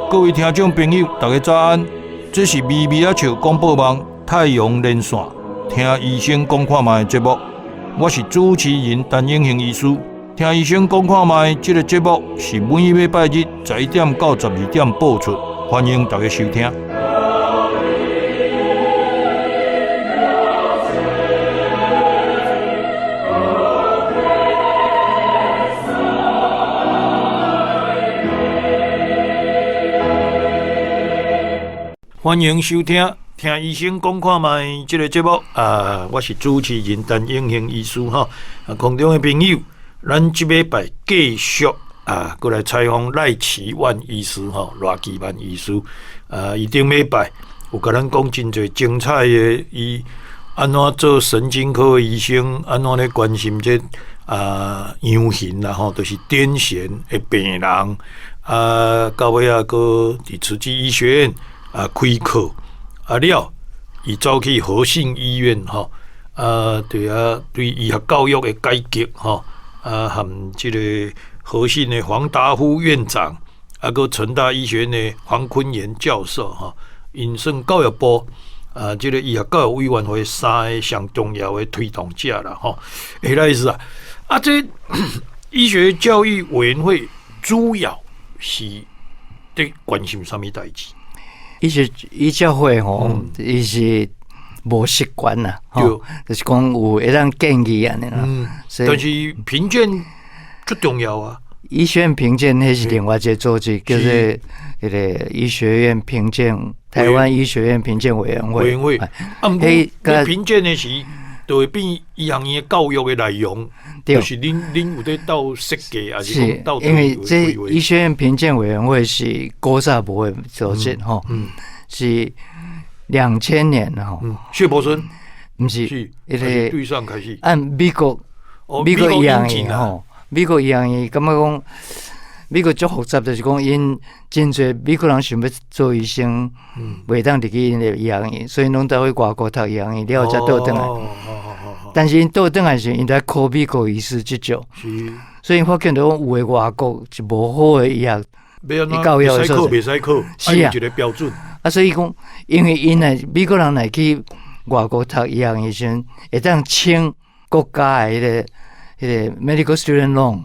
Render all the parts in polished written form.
各位聽眾朋友，大家早安！這是微微仔笑廣播網太陽連線聽醫生講看覓的節目，我是主持人陳永興醫師。聽醫生講看覓這個節目是每禮拜日11點到12點播出，歡迎大家收聽。歡迎收聽聽醫生講看覓這個節目啊！我是主持人陳永興醫師吼。啊，空中的朋友，咱這禮拜繼續啊，閣來採訪賴奇萬醫師吼，賴奇萬醫師啊，伊頂禮拜有共咱講真濟精彩的，伊按怎做神經科醫生，按怎咧關心這啊陽眩啦吼，就是癲癇的病人啊，到尾仔閣佇慈濟醫學院。啊，開課啊了，伊走去和信醫院吼，啊對啊，對醫學教育的改革吼，啊和這個和信的黃達夫院長，啊閣成大醫學院的黃坤元教授吼，𪜶算教育部啊，這個醫學教育委員會三个上重要的推動者啦吼。欸，賴醫師啊，啊這醫學教育委員會主要是佇關心啥物代誌？醫學醫教會吼，伊是無實權啦，吼，就是講有會當建議按呢啦。但是評鑑最重要啊。醫學院評鑑彼是另外一個組織，叫做彼個醫學院評鑑台灣醫學院評鑑委員會。委員會，啊，毋過評鑑的時，就會變醫學院的教育的內容，就是恁恁有佇鬥設計，還是講鬥？因為這醫學院評鑑委員會是古早無的組織吼，是2000年吼。薛伯森，毋是，彼個對上開始按美國美國醫學院吼，美國醫學院感覺講美國足複雜，就是講𪜶真濟美國人想欲做醫生，袂當入去𪜶的醫學院，所以攏走去外國讀醫學院了後才倒轉來。但是𪜶倒轉來時，𪜶著愛考美國醫師執照，所以𪜶發現著講有的外國是無好的醫學教育的所在，是啊，一個標準。啊，所以講，因為𪜶若美國人若去外國讀醫學院時陣，會當請國家的彼個 medical student loan，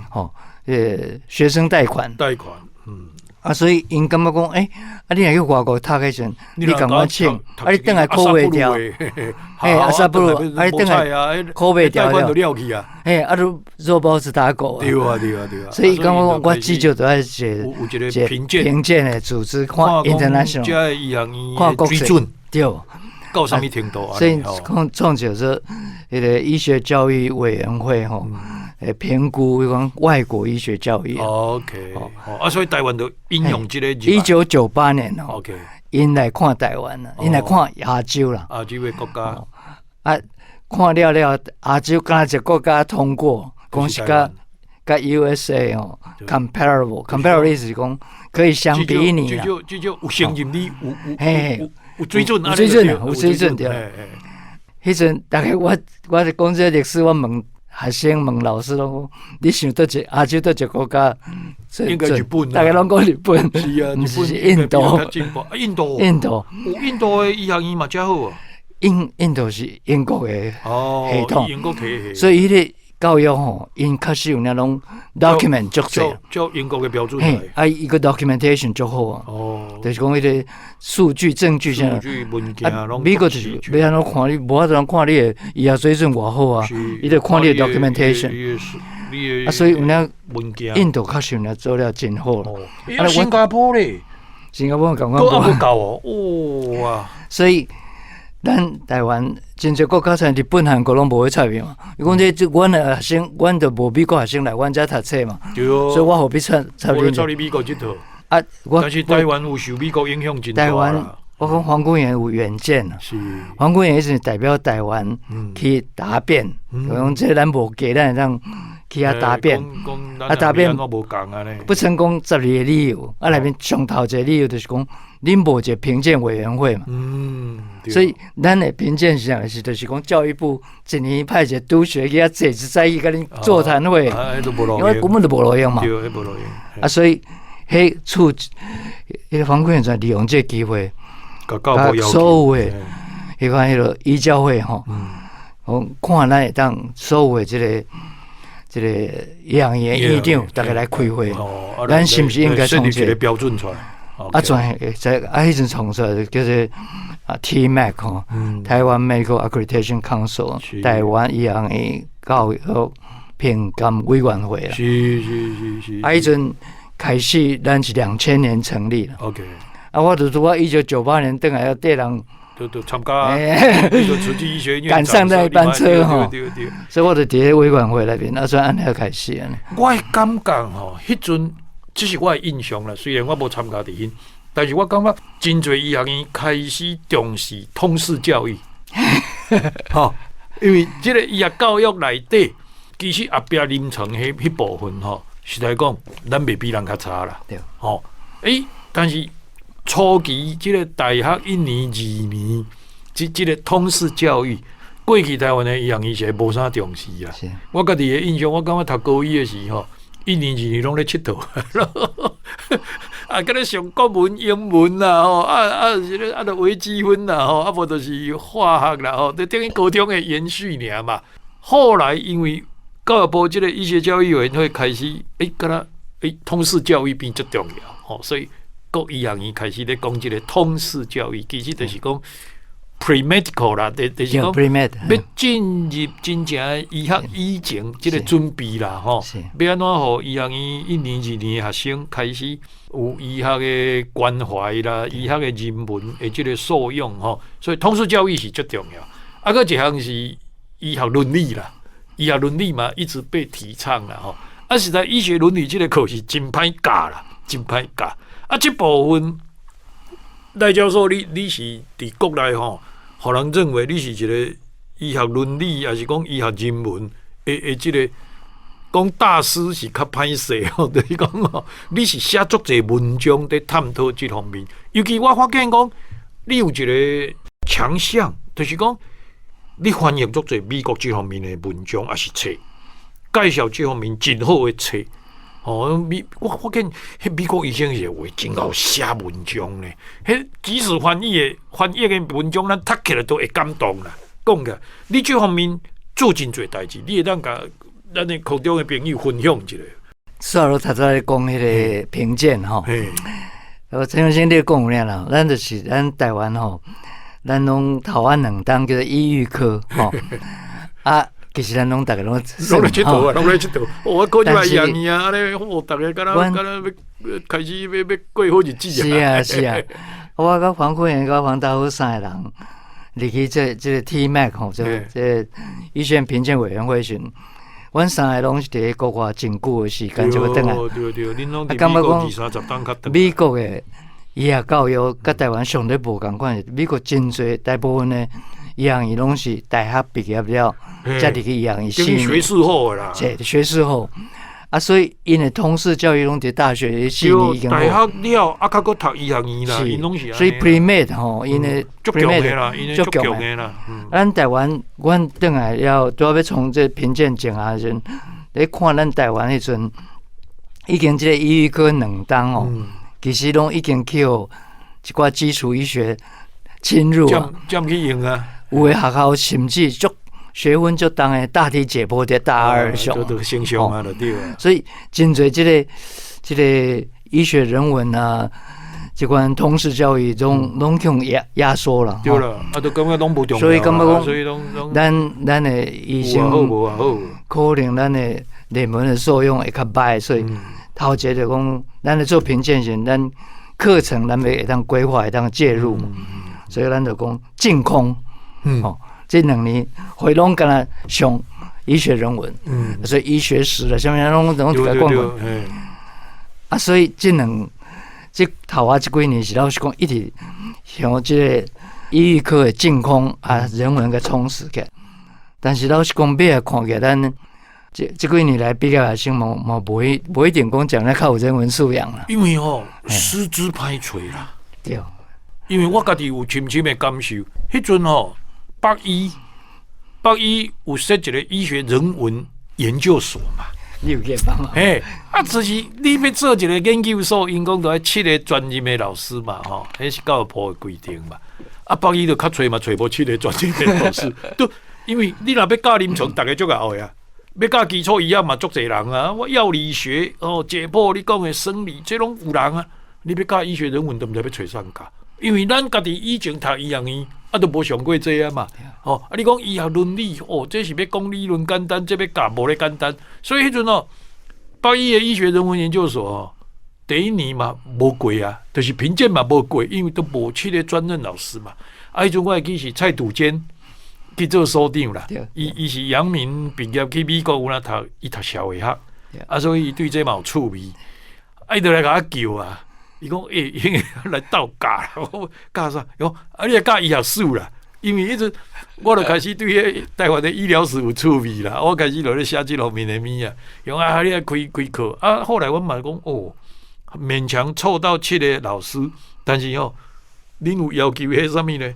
吼，彼個學生貸款。貸款，嗯。啊，所以𪜶感覺講，欸，啊，你若去外國讀彼時陣，你共阮請，啊，你轉來考袂著，嘿，阿薩布魯，啊，你轉來考袂著了，嘿，啊，就肉包子打狗啊。對啊，對啊，對啊。所以感覺講，我至少都愛一個有一個評鑑評鑑的組織，看 international，看國際，對。到啥物程度啊？所以講創造說，彼個醫學教育委員會吼，會評估講外國醫學教育。 OK，啊，所以台灣就引用這個。1998年哦，𪜶來看台灣啦，𪜶來看亞洲啦。亞洲的國家。啊，看了了，亞洲敢若一個國家通過，講是佮佮 USA 哦，comparable，comparable 意思是講可以相比擬啦。至少有承認你有有有水準，有水準，有水準對。彼陣逐家我我是講這個歷史，我問學生問老師攏講，你想佗一亞洲佗一個國家？應該日本。逐家攏講日本。是啊，毋是印度。印度。印度。印度的醫學院嘛誠好啊。印度是英國的系統，英國體系，所以彼個教育吼，𪜶確實有那種 document 足濟，照英國的標準。嘿，啊，伊個 documentation 足好啊。就是講彼個數據證據啥，數據文件攏。美國就是欲按怎看你，無法度人看你的醫學水準偌好啊，伊就看你的 documentation。啊，所以有影印度確實有影做了真好了。啊，新加坡咧，新加坡共款無夠哦，哇！所以。咱台灣真濟國家，像日本、韓國攏無咧插伊嘛。伊講這阮的學生，阮就無美國學生來阮遮讀冊嘛。對哦。所以我何必插插你？插你美國這套。啊，我但是台灣有受美國影響真大。台灣，我講黃坤元有遠見啊。黃坤元是代表台灣去答辯，講這咱無假，咱會當去遐答辯，啊答辯不成功12個理由，啊內面上頭一個理由就是講，恁無一個評鑑委員會嘛，所以咱的評鑑是啥是就是講教育部一年派一個督學去遐坐一早去共恁座談會，因為根本就無路用嘛，啊所以彼處彼個黃坤元利用這個機會，所有的彼款彼個醫教會吼，我看咱會當所有的這個醫學院的院長，逐家來開會，咱是毋是應該創一個標準出來？啊，轉在啊，彼陣創出來叫做啊 TMAC 吼，臺灣 Medical Accreditation Council，臺灣醫學院教育評鑑委員會啦。啊，彼陣開始，咱是2000年成立啦。 啊，我就拄仔1998年轉來，綴人。都參加，慈濟醫學院趕上那一班車吼，所以我就佇咧委員會內面，啊，所以按呢開始按呢。我的感覺吼，彼陣這是我的印象啦。雖然我無參加佇彼，但是我感覺真濟醫學院開始重視通識教育，吼，因為這個醫學教育內底，其實後壁臨床彼部分吼，實在講，咱袂比人較差啦。吼，欸，但是初期這個大學一年、二年，這個通識教育，過去台灣的醫學院是無啥重視啊。我家己的印象，我感覺讀高醫的時候，一年、二年攏咧𨑨迌，啊，敢若上國文、英文啦，吼，啊啊是咧啊，著微積分啦，吼，啊無就是化學啦，吼，就等於高中的延續爾嘛。後來因為教育部這個醫學教育委員會開始，欸，敢若欸，通識教育變足重要，吼，所以各醫學院開始咧講這個通識教育，其實就是講 pre-medical 啦，就是講欲進入真正的醫學以前這個準備啦，吼，欲按怎予醫學院一年、二年的學生開始有醫學的關懷啦，醫學的人文的這個素養，吼，所以通識教育是足重要。啊，閣一項是醫學倫理啦，醫學倫理嘛一直被提倡啦，吼，啊，實在醫學倫理這個課是真歹教啦，真歹教。啊，這部分賴教授你是佇國內吼，予人認為你是一個醫學倫理，抑是講醫學人文的這個講大師是較歹勢吼，就是講吼，你是寫足濟文章佇探討這方面。尤其我發現講，你有一個強項，就是講你翻譯足濟美國這方面的文章，抑是冊，介紹這方面真好的冊。哦，我發現彼美國醫生是會真𠢕寫文章呢。彼即使翻譯的文章，咱讀起來都會感動啦。講起來，你這方面做真濟代誌，你會當共咱的空中的朋友分享一下。煞囉頭拄仔講彼個評鑑吼，我陳先生你講有影啦，咱就是咱台灣吼，咱攏頭仔兩冬叫做醫預科吼，啊。其實咱攏逐家攏攏咧𨑨迌啊，攏咧𨑨迌。我考入來醫學院啊，按呢，哦，逐家敢若敢若欲開始欲欲過好日子啊。是啊是啊，我佮黃坤元佮黃大夫三個人入去這個 TMAC 吼，這醫學院評鑑委員會時，阮三個攏是佇咧國外真久的時間才欲轉來。對對，恁攏佇美國二三十冬較轉。美國的醫學教育佮台灣相對無仝款，美國真濟大部分的醫學院攏是大學畢業了，才入去醫學院四年。學士後的啦。對，學士後。啊，所以𪜶的通識教育攏佇大學四年已經。大學了，啊，較閣讀醫學院啦，𪜶攏是。所以 pre-med 吼，𪜶的 pre-med 足強的啦。咱台灣，阮轉來了，拄仔欲創這評鑑證啊時陣，咧看咱台灣彼陣，已經這個醫預科兩冬哦，其實攏已經去予一寡基礎醫學侵入啊。佔去用啊。有的學校甚至足學分足重的大體解剖佇大二上，所以真濟這個醫學人文啊，這款通識教育攏攏去壓縮了。對啦，啊，都感覺攏無重要。所以感覺講，咱的醫生可能咱的人文的素養會較歹，所以頭一個就講，咱咧做評鑑時，咱課程咱欲會當規劃，會當介入嘛。所以咱就講淨空。哦，這兩年會攏敢若上醫學人文，所以醫學史啦，啥物攏攏共伊講過。啊，所以這頭仔這幾年是老實講，一直向這個醫預科的淨空啊，人文共充實起來。但是老實講，尾仔看起來，咱這幾年來畢業學生嘛嘛無一定講講咧較有人文素養啦。因為吼師資歹揣啦。因為我家己有深深的感受，彼陣吼北醫有設一個醫學人文研究所嘛。你有去幫忙？嘿，啊，就是你欲做一個研究所，𪜶講著愛七個專任的老師嘛，吼，彼是教育部的規定嘛。啊，北醫就較揣嘛揣無七個專任的老師，都因為你若欲教臨床，逐家足𠢕的啊。欲教基礎醫學嘛，足濟人啊。我藥理學哦，解剖你講的生理，這攏有人啊。你欲教醫學人文，都毋知欲揣啥教。因為咱家己以前讀醫學院，啊，都無上過這啊嘛。哦，啊，你講醫學倫理，哦，這是欲講理論簡單，這欲教無咧簡單。所以彼陣哦，北醫的醫學人文研究所哦，第一年嘛無過啊，就是評鑑嘛無過，因為都無七個專任老師嘛。啊，彼陣我會記是蔡篤堅去做所長啦。伊是陽明畢業去美國有哪讀，伊讀社會學，啊，所以伊對這嘛有趣味。啊，伊就來共我叫啊。伊講欸，來鬥教啦，我教啥？伊講啊，你來教醫學史啦。因為彼陣我就開始對彼台灣的醫療史有趣味啦，我開始就咧寫這方面的物啊。伊講啊，你來開開課啊。後來阮嘛講哦，勉強湊到七個老師，但是吼，恁有要求彼啥物呢？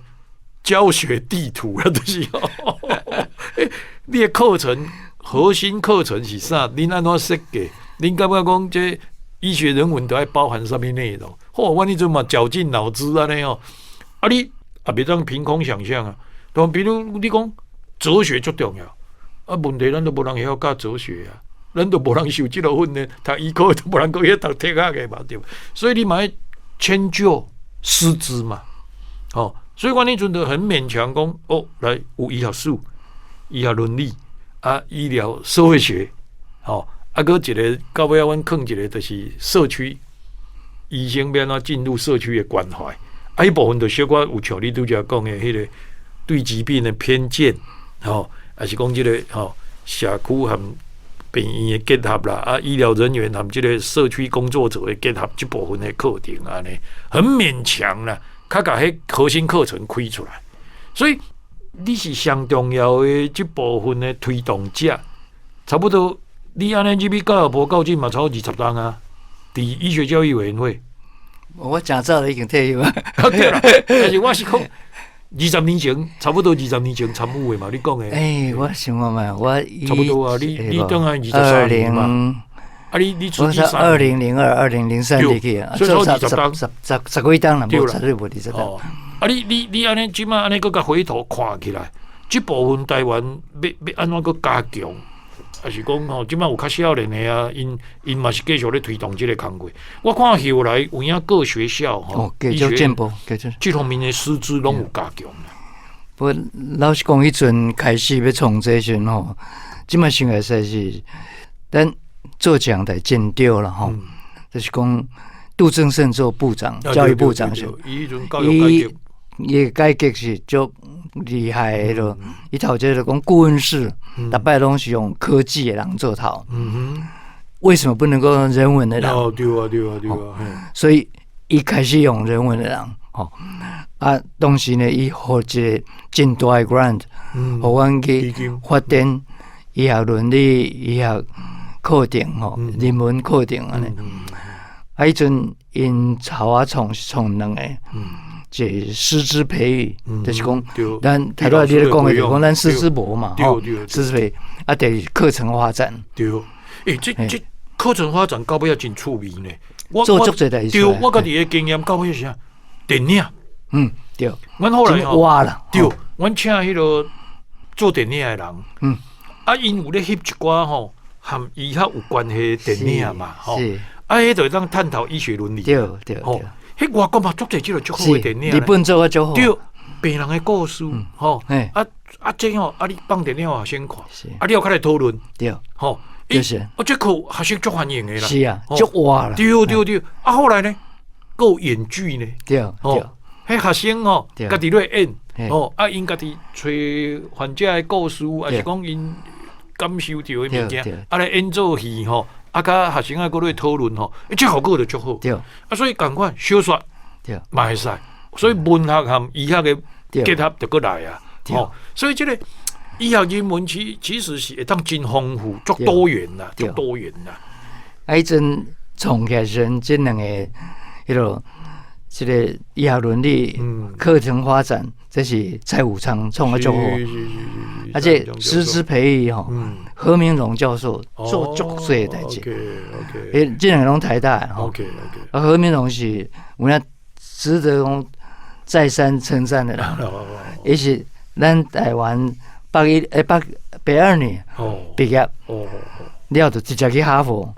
教學地圖啊，就是吼，你的課程核心課程是啥？恁按怎設計？恁感覺講這醫學人文都愛包含啥物內容？嚯，阮彼陣嘛絞盡腦汁按呢吼。啊，你也袂當憑空想象啊。對，比如你講哲學足重要，啊，問題咱都無人會曉教哲學啊，咱都無人受這個訓練，讀醫科都無人閣去讀哲學的嘛，對。所以你嘛愛遷就師資嘛，吼。所以阮彼陣就很勉強講，哦，來有醫學史、醫學倫理啊，醫療社會學，吼。啊，閣一個到尾仔，阮囥一個就是社區醫生欲按怎進入社區的關懷，啊，彼部分就小可有像你拄才講的彼個對疾病的偏見，吼，抑是講這個吼社區和病院的結合啦，啊，醫療人員和這個社區工作者的結合，這部分的課程按呢，很勉強啦，較共彼核心課程開出來，所以你是上重要的這部分的推動者，差不多。你按呢入去教育部到這嘛，超過20冬啊！佇醫學教育委員會，我誠早就已經退休啊。對啦，但是我是講20年前，差不多二十年前參與的嘛。你講的，欸，我想看覓，我差不多啊。你轉來23年嘛？啊，你我是2002、2003入去啊，所以20冬，十幾冬啦，無絕對無二十冬。啊，你按呢這馬按呢閣共回頭看起來，這部分台灣欲按怎閣加強？抑是講吼，這馬有較少年的啊，𪜶嘛是繼續咧推動這個工作。我看後來有影各學校吼，繼續進步，繼續這方面的師資攏有加強。不過老實講，彼陣開始欲創這時陣吼，這馬想來實在是，咱做這項代真對啦吼，就是講杜正勝做部長，教育部長時，伊伊改革是足厲害的咯。伊頭一個就講顧問式，逐擺攏是用科技的人做頭。為什麼不能夠用人文的人？哦，對啊，對啊，對啊。所以伊開始用人文的人，吼啊，當時呢，伊予一個真大的 grant，予阮去發展醫學倫理、醫學課程，吼，人文課程按呢。啊，彼陣𪜶朝我創是創兩個。一個師資培育，就是講，咱頭拄仔你咧講的，就講咱師資無嘛，吼，師資培育，啊，第二課程發展。對，欸，這課程發展到尾仔真趣味呢。做足濟代對，我家己的經驗到尾是啥？電影。對。阮後來吼，對，阮請彼個做電影的人，啊，𪜶有咧翕一寡吼，和醫學有關係的電影嘛，吼，啊，彼就會當探討醫學倫理。彼外國嘛，足濟這個足好的電影。日本做得足好。對，病人的故事，吼，啊啊，這吼，啊你放電影予學生看，啊你又較來討論，吼，就是，啊這課學生足歡迎的啦。是啊，足活啦。對對對，啊後來呢，閣有演劇呢，對，彼學生吼，家己咧演，吼，啊𪜶家己揣患者的故事，抑是講𪜶感受著的物件，啊來演做戲吼。啊，佮學生啊，閣咧討論吼，欸，這效果就足好。啊，所以仝款小說嘛會使，所以文學和醫學的結合就閣來啊。吼，所以這個醫學人文其實是會當真豐富，足多元啦，足多元啦。啊，彼陣創起來時陣，這兩個彼囉這个醫學倫理課程發展，這是蔡武昌創的足好。啊這師資培育吼，何明榮教授做足濟代誌。欸，這兩个攏台大的吼。啊，何明榮是有影值得講再三稱讚的啦。伊是咱台灣北一欸北北二女畢業，了就直接去哈佛，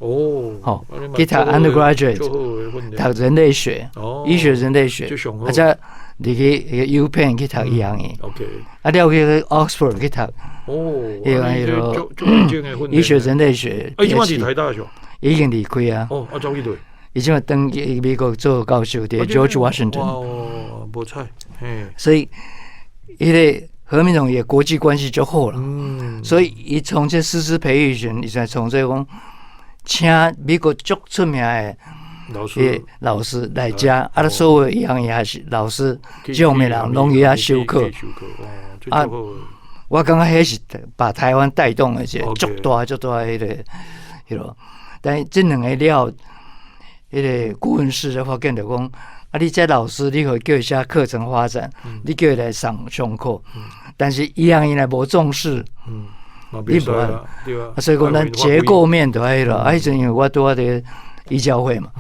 吼，去讀 undergraduate，讀人類學，醫學人類學，啊，再入去彼個 UPenn 去讀醫學院，啊，了去 Oxford 去讀，彼個醫學人類學。啊，伊這擺佇台大學，已經離開啊。哦，啊，走去佗？伊這擺轉去美國做教授，佇 George Washington。哦，無彩，嘿。所以，彼个何明榮伊國際關係就好啦。所以伊從這師資培育時，伊就從這講，請美國足出名的老師老師來遮，啊，所有醫學院是老師，這種的人攏去遐修課。啊，我感覺彼是把台灣帶動的一個足大足大彼个彼囉。但是這兩个了，彼个顧問室就發現就講，啊，你這老師，你可以叫伊寫課程發展，你叫伊來上上課，但是醫學院若無重視，你無啊，所以講咱結構面就愛彼囉，啊，彼陣因為我拄仔佇醫教會嘛，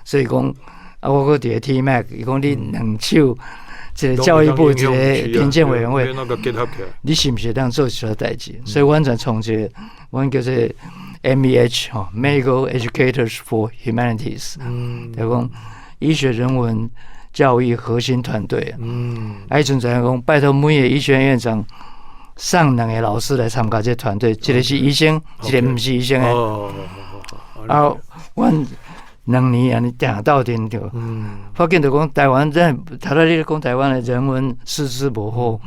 所以講啊，我閣佇个 TMAC，伊講你兩手，一个教育部，一个評鑑委員會，你是毋是會當做一寡代誌？所以阮就創一个，阮叫做 MEH 吼，Medical Educators for Humanities，就講醫學人文教育核心團隊。啊，彼陣就講拜託每个醫學院院長送兩个老師來參加這團隊，一个是醫生，一个毋是醫生的。啊，阮2年按呢定鬥陣著，發現就講台灣這頭拄你講台灣的人文師資無好，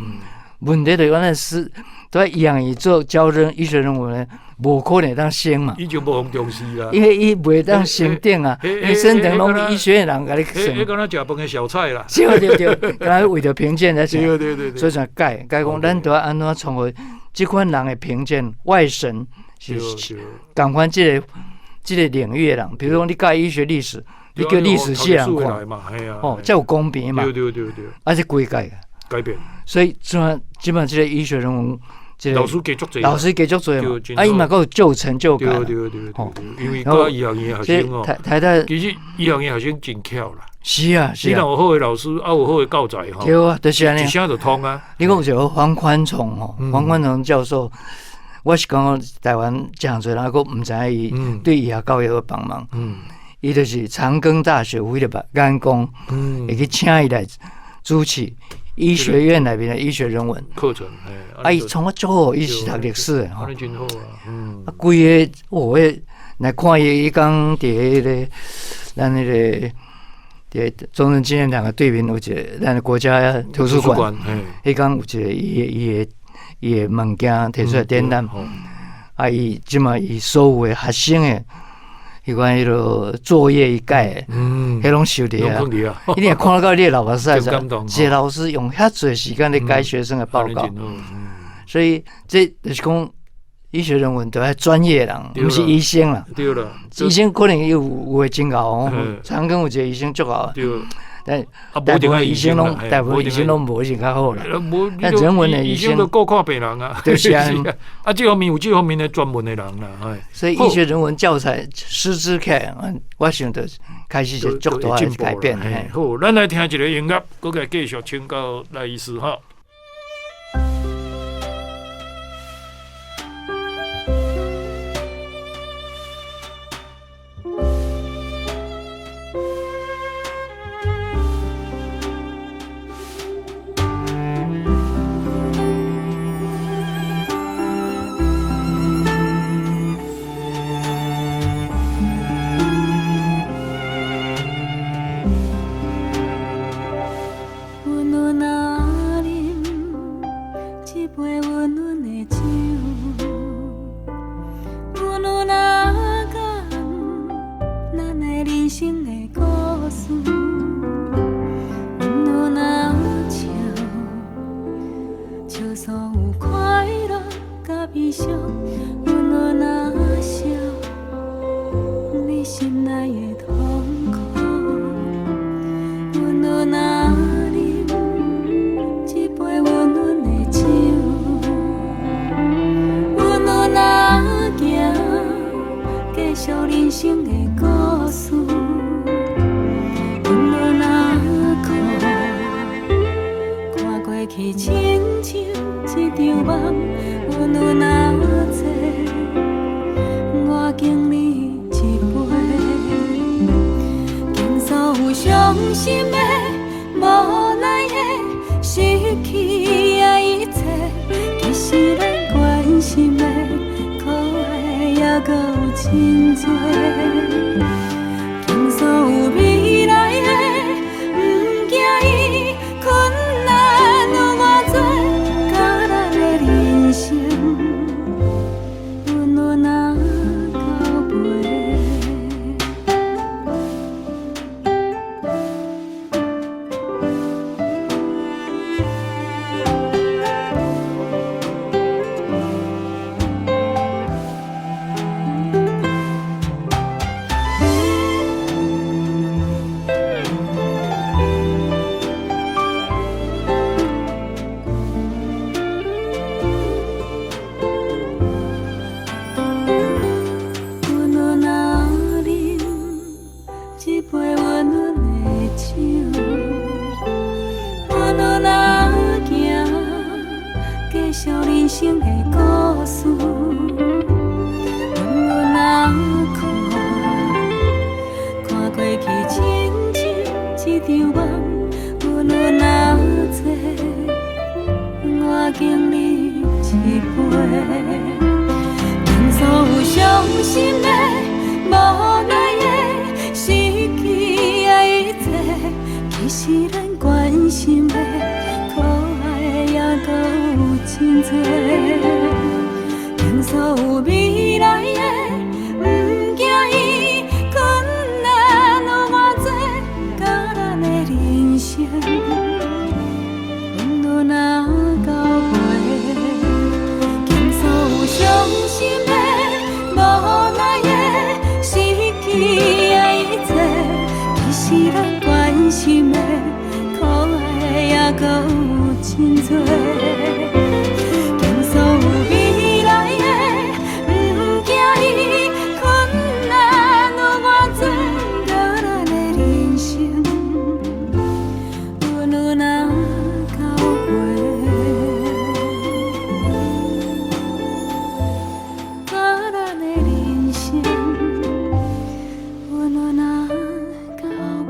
問題就是講咱師在醫學院做教人醫學人文的，無可能會當升嘛。以前無予重視啦。因為伊袂當升等啊，因為升等攏醫學院人共你算。彼敢若食飯的小菜啦。對對對，敢若為著評鑑來算。對對對。所以才改改講，咱著愛按怎創予這款人的評鑑外省是仝款這個領域的人，比如講你教醫學歷史，你叫歷史系人看，哦，才有公平嘛。對對對對。啊，這規改改變。所以這擺這个醫學人文，這個老師加足濟，老師加足濟嘛，啊，伊嘛閣有舊成就感。對對對對，因為教醫學院學生哦，台台大其實醫學院學生真巧啦。是啊是啊。你若有好的老師，啊有好的教材吼，對啊，就是按呢。一聲就通啊。你講有一个黃寬崇吼，黃寬崇教授，我是感覺台灣誠濟人閣毋知影伊對醫學教育有幫忙。伊就是長庚大學有彼个眼光，會去請伊來主持醫學院內面的醫學人文課程。啊，伊創啊足好，伊是讀歷史的吼。真好啊。啊，規个哦，彼來看伊，伊講佇彼个咱彼个佇中正紀念堂的對面有一个咱的國家圖書館，彼工有一个伊的物件提出來展覽。啊，伊這擺伊所有的學生的彼款彼囉作業伊改的，彼攏收佇遐，你若看到你會流目屎，一个老師用遐濟時間咧改學生的報告，所以這就是講醫學人文都愛專業人，毋是醫生啦。對啦，醫生可能有有的真𠢕哦，長庚有一個醫生足𠢕。但大部分醫生攏，大部分醫生攏無一定較好啦。但人文的醫生都顧看病人啊，就是啊，啊，這方面有這方面的專門的人啦，所以醫學人文教材師資起來，我想就開始就足大的改變。好，咱來聽一个音樂，閣來繼續請教賴醫師哈。阮若去親像一場夢，穩穩仔坐，我敬你一杯。敬所有傷心的、無奈的、失去的一切，其實咱關心的、可愛的，猶閣有真濟。敬所有未來的，毋驚伊困難有偌濟，佮咱的人生，穩穩仔交陪。穩穩仔啉一杯穩穩的酒，穩穩仔行，繼續人生的故事。穩穩仔看，看過去親像一場夢，穩穩仔坐，我敬你一杯。敬所有傷心的、無奈的、失去的一切，其實咱關心的、可愛的，猶閣有真濟。敬所有未來的，毋驚伊困難有偌濟，佮咱的人生，穩穩仔交陪。敬所有傷心的、無奈的、失去的一切，其實咱關心的、可愛的，猶閣有真濟。敬所有未來的，毋驚伊困難有偌濟，佮咱的人生，穩穩仔交陪。佮咱的人生，穩穩仔交陪。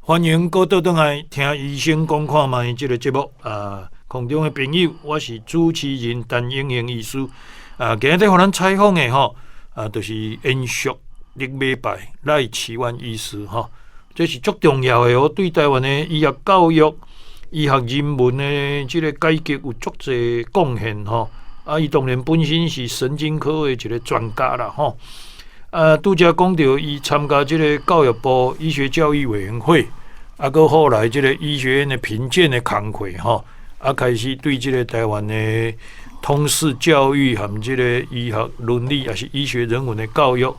歡迎閣倒轉來聽醫生講看覓這個節目啊！空中的朋友，我是主持人陳永興醫師啊。今日予咱採訪的吼啊，就是延續頂禮拜賴奇萬醫師吼，這是足重要的哦，對台灣的醫學教育、醫學人文的這個改革有足濟貢獻吼。啊，伊當然本身是神經科的一個專家啦吼。啊，拄才講著伊參加這個教育部醫學教育委員會，啊，閣後來這個醫學院的評鑑的工課吼，啊，開始對這個台灣的通識教育和這個醫學倫理，也是醫學人文的教育，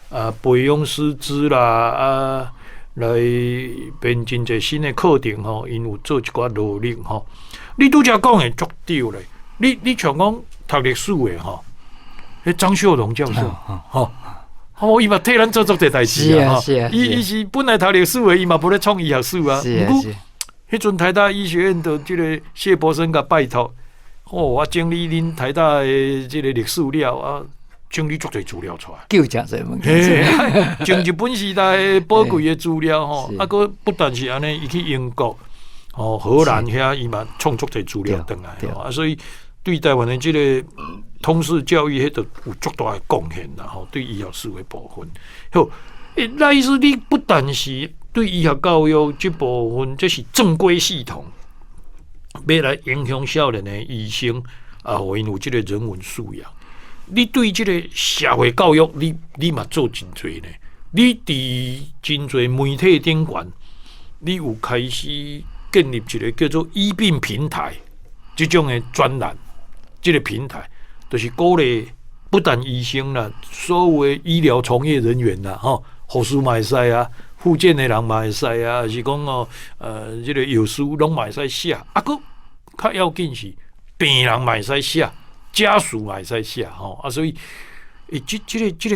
啊，培養師資啦，啊，來編真濟新的課程吼，𪜶有做一寡努力吼。你拄才講的足對咧，你像講讀歷史的吼，彼張秀龍教授吼。哦，伊嘛替咱做足濟代誌啊！伊是本來讀歷史的，伊嘛無咧創醫學史啊。毋過，彼陣台大醫學院的這個謝伯生共拜託，哦，我整理恁台大的這個歷史了啊，整理足濟資料出來。救誠濟物件，將日本時代寶貴的資料吼，啊，閣不但是按呢，伊去英國、哦荷蘭遐，伊嘛創足濟資料轉來，啊，所以對台灣的這個通識教育，彼著有足大的貢獻啦吼，對醫學史的部分。好，賴醫師，你不但是對醫學教育這部分，這是正規系統，欲來影響少年的醫生啊，予𪜶有這個人文素養。你對這個社會教育，你嘛做真濟呢？你佇真濟媒體頂懸，你有開始建立一個叫做醫病平台這種的專欄，這個平台就是鼓勵不但醫生啦，所有的醫療從業人員啦，吼，護士嘛會使啊，復健的人嘛會使啊，還是講哦，這個藥師攏嘛會使寫，啊，閣較要緊是病人嘛會使寫，家屬嘛會使寫，吼，啊，所以，欸，這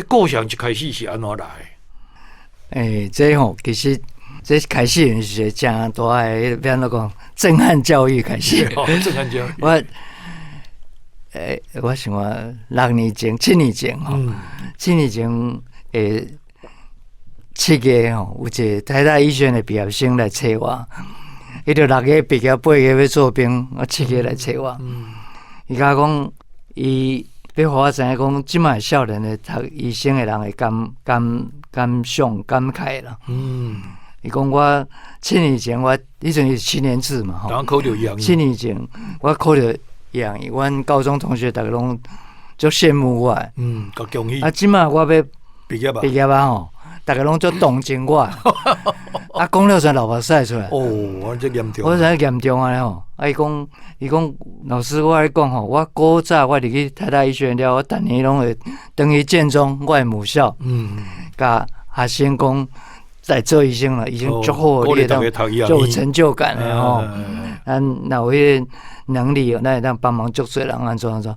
個構想一開始是按怎來？欸，這吼，其實這開始是一個誠大的，欲按怎講，震撼教育開始。震撼教育。我想我6年前、7年前吼，7年前7月吼，有一個台大醫學院的畢業生來揣我，伊就6月畢業，8月欲做兵，啊7月來揣我。伊共我講，伊欲予我知影講，這擺少年的讀醫生的人的感想感慨啦。伊講我七年前我彼陣是7年制嘛吼，考著醫學院。七年前我考著醫學院，阮高中同學逐家攏足羨慕我。嗯，恭喜。啊，這擺我欲畢業啊，畢業啊吼，逐家攏足同情我。啊，講了煞流目屎出來。哦，我這嚴重。我知影嚴重啊吼！啊，伊講，老師，我共你講吼，我古早我入去台大醫學院了，我逐年攏會轉去建中，我的母校，共學生講，來做醫生了，已經足好，你會當足有成就感的吼。咱若有彼個能力，咱會當幫忙足濟人按怎按怎。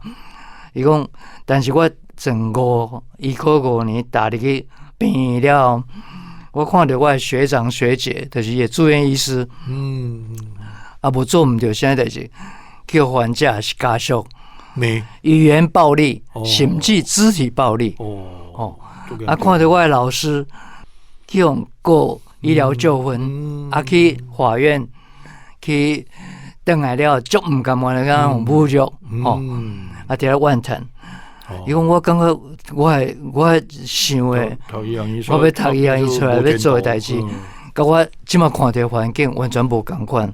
伊講，但是我整個醫科5年踏入去病院了後，我看著我的學長學姐，就是伊的住院醫師，啊，無做毋著啥代誌，叫患者是家屬，語言暴力，甚至肢體暴力。哦，啊，看著我的老師去予告醫療糾紛，啊，去法院去轉來了，足毋甘願的共侮辱，吼，啊，佇遐怨嘆。伊講我感覺我想的，我欲讀醫學院出來欲做的代誌，佮我這擺看著環境完全無仝款。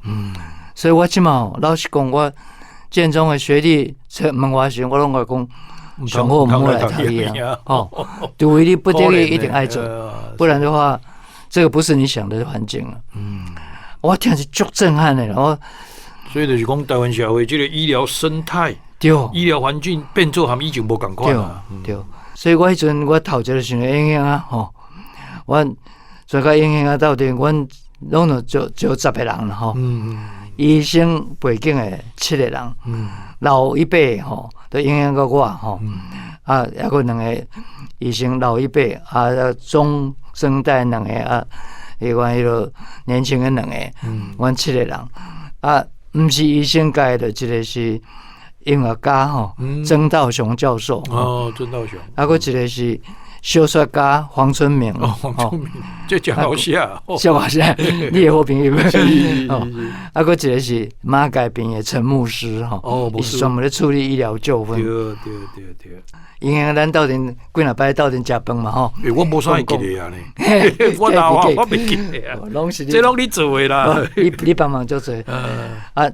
所以我這擺老實講，我建中的學弟問我時，我攏會講，上好毋好來讀醫啊。吼，除非你不得已一定愛做，不然的話，這個不是你想的環境啊。我聽是足震撼的，我所以就是講，台灣社會這個醫療生態，醫療環境變做和以前無仝款啊。對，所以我彼陣我頭一個想影響啊，吼，阮全個影響啊，鬥陣，阮攏有招招10個人啦，吼。醫生背景的七個人，老一輩吼，都影響到我吼。啊，抑閣兩個醫生老一輩，啊，中生代兩個啊，彼款彼個年輕的兩個，阮七個人啊，毋是醫生界的，一個是音樂家吼，曾道雄教授。哦，曾道雄。啊，閣一個是小說家黃春明。哦，黃春明，這誠好寫。誠好寫，你的好朋友。哦，啊，閣一個是馬偕病院的陳牧師吼，哦，伊是專門咧處理醫療糾紛。對對對對。因為咱鬥陣幾若擺鬥陣食飯嘛吼。欸，我無啥會記得啊呢。我老啊，我袂記得啊。攏是這攏你做的啦。你幫忙足濟。啊，